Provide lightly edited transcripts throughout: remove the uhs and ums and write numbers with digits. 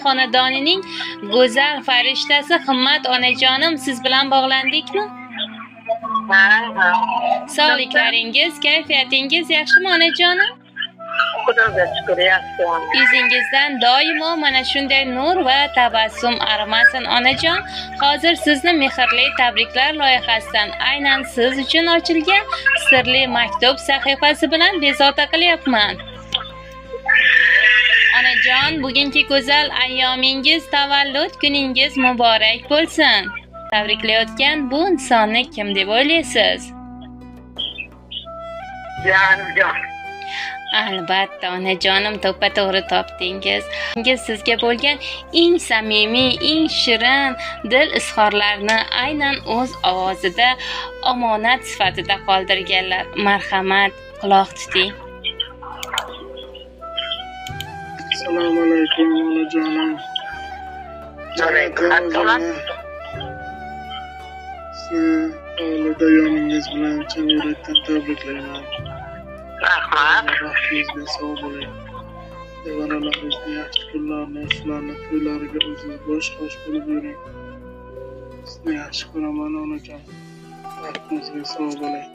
xonadonining go'zal farishtasi Himmat onajonim, siz bilan bog'landikmi? Ha. Sog'liklaringiz, kayfiyatingiz yaxshimi onajonim? Xudoga shukur, yaxshi. Yuzingizdan doimo mana shunday nur va tabassum arimasin onajon. Hozir sizni mehrli tabriklar loyihasidan aynan siz uchun ochilgan sirli maktub sahifasi bilan bezovta qilyapman. Onajon, bugungi go'zal ayyomingiz, tavallud kuningiz muborak bo'lsin. Tabriklayotgan bu insonni kim deb o'ylaysiz? Jiyanimjon. Albatta, onajonim, to'ppa-to'g'ri topdingiz. Sizga bo'lgan eng samimiy, eng shirin dil izhorlarini aynan o'z ovozida omonat sifatida qoldirganlar. Marhamat, quloq tuting. Assalomu alaykum onajonim. Alaykum assalom. Sizni tavallud ayyomingiz bilan chin yurakdan tabriklayman. Rahmat. Baxtingizga sog' bo'ling. Nevaralaringizni yaxshi kunlarni, shularni to'ylariga o'zingiz bosh-qosh bo'lib yuring. Sizni yaxshi ko'raman onajon. Baxtingizga sog' bo'ling.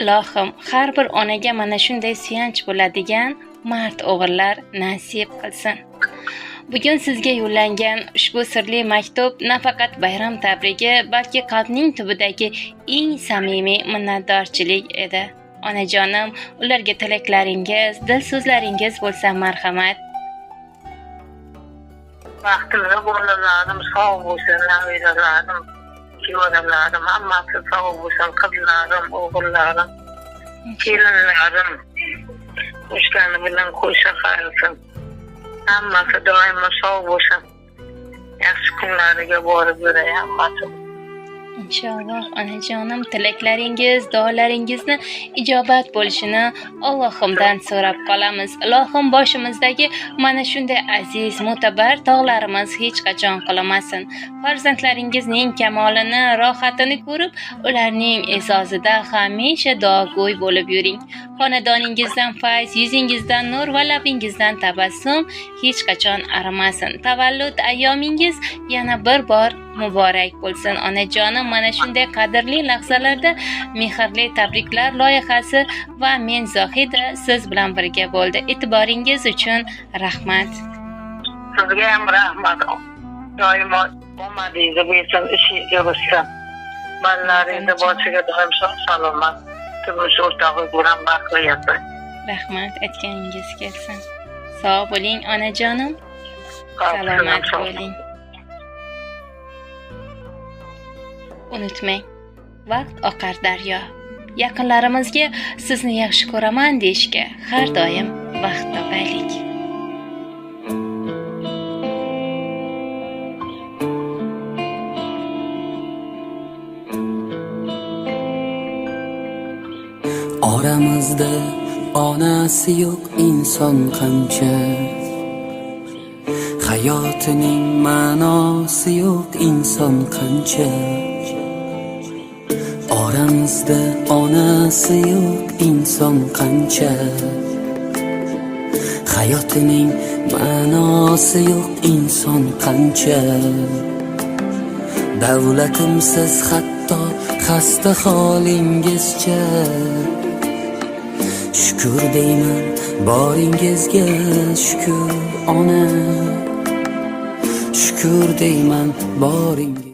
Ilohim, har bir onaga mana shunday suyanch bo'ladigan mard o'g'illar nasib qilsin. Bugun sizga yo'llangan ushbu sirli maktub nafaqat bayram tabrigi, balki qalbning tubidagi eng samimiy minnatdorchilik edi. Onajonim, ularga tilaklaringiz, dil so'zlaringiz bo'lsa marhamat. Baxtli bolalarim sog' bo'lsin, nabiralarim, kuyovlarim hammasi sog' bo'lsin, qizlarim, o'g'illarim, kelinlarim qo'shgani bilan qo'sha qarisin. Hammasi doimo sog' bo'lsin. Yaxshi kunlariga borib yuray hammasi. Inshaalloh onajonim, tilaklaringiz, duolaringizni ijobat bo'lishini Allohimdan so'rab qolamiz. Ilohim boshimizdagi mana shunday aziz, mo'tabar tog'larimiz hech qachon qulamasin. Farzandlaringizning kamolini, rohatini ko'rib, ularning e'zozida hamisha duogo'y bo'lib yuring. Xonadoningizdan fayz, yuzingizdan nur va labingizdan tabassum hech qachon arimasin. Tavallud ayyomingiz yana bir bor muborak bo'lsin onajonim. Mana shunday qadrli lahzalarda mehrli tabriklar loyihasi va men Zohida siz bilan birga bo'ldi. E'tiboringiz uchun rahmat. Sizga ham rahmat. Doimo omadingizni bersin, ishingizni yursin. Bolalaringizni boshiga doim sog' salomat, turmush o'rtog'i bilan baxtli yashang. Rahmat, aytganingiz kelsin. Sog' bo'ling onajonim. Salomat bo'ling. Unutmang, vaqt oqar daryo. Yaqinlarimizga sizni yaxshi ko'raman deyishga har doim vaqt topaylik. Oramizda onasi yo'q inson qancha, hayotining ma'nosi yo'q inson qancha. Oramizda onasi yo'q inson qancha, hayotining ma'nosi yo'q inson qancha. Davlatimsiz hatto xasta holingizcha, shukur deyman boringizga, shukur ona, shukur deyman boringizga.